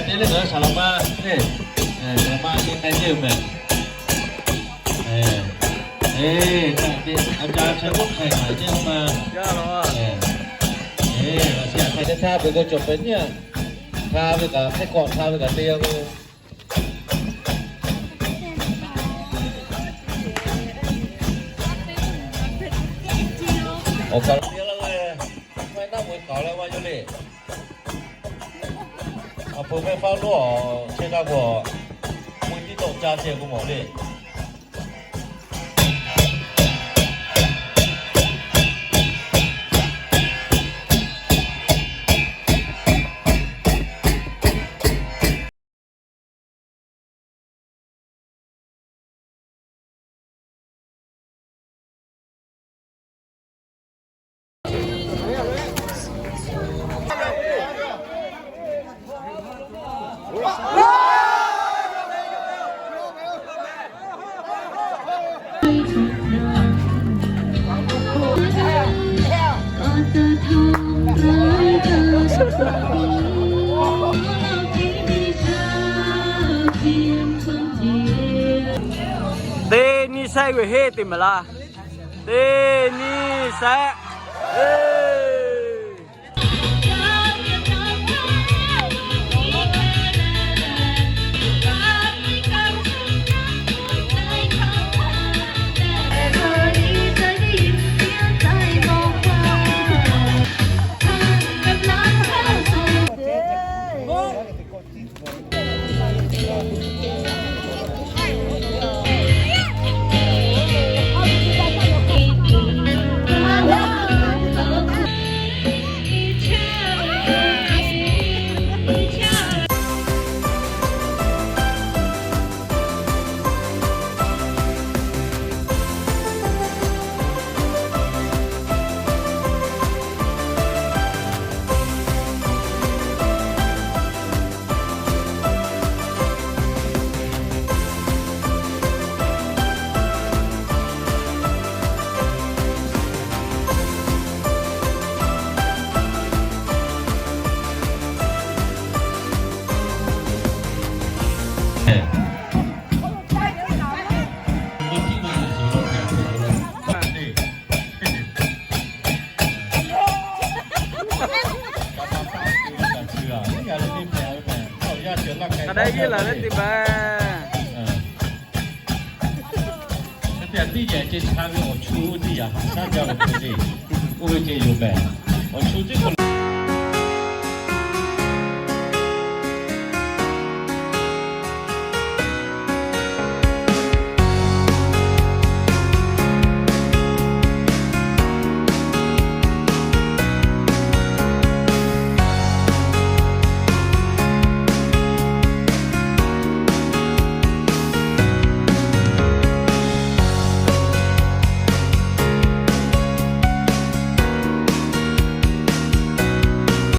Teˇ lehˬ ngaˬ hui saˍ laˍ ma le, saˍ laˍ ma chi k'ai teˇ mehˍ. Eˬ, a ca chehˇ k'oˆ hk'e ngaˬ teˇ ma. Eˬ, a ca hk'e te htaˇ ve k'o cawˬ peuˬ nyiˇ a. Htaˇ ve kaꞈ hk'e k'awꞈ htaˇ ve kaꞈ te a k'o. Awˬ kaˍ lo te laˇ ve, maˇ heˆ naˉ mui k'aoˍ leh maˇ yawˇ le. Aˬ peuˬ mehˇ faˉ lonˉ awˬ chehˇ taˇ k'o, mui tiˉ tawˆ caˇ chehˇ k'o mawˬ le. Teˇ nyi sehˆ ve heˆ te mehˍ laˇ. Teˇ nyi sehˆ. Hk'aˬ hk'e te laˬ leh te baˬ. Teˇ yanˇ ceh cha ve awˬ chu teˇ yanˇ haꞈ shaˉ jaˇ ve k'o le, oˇ ve ceh yoˬ mehˍ. Awˬ chu teˇ k'o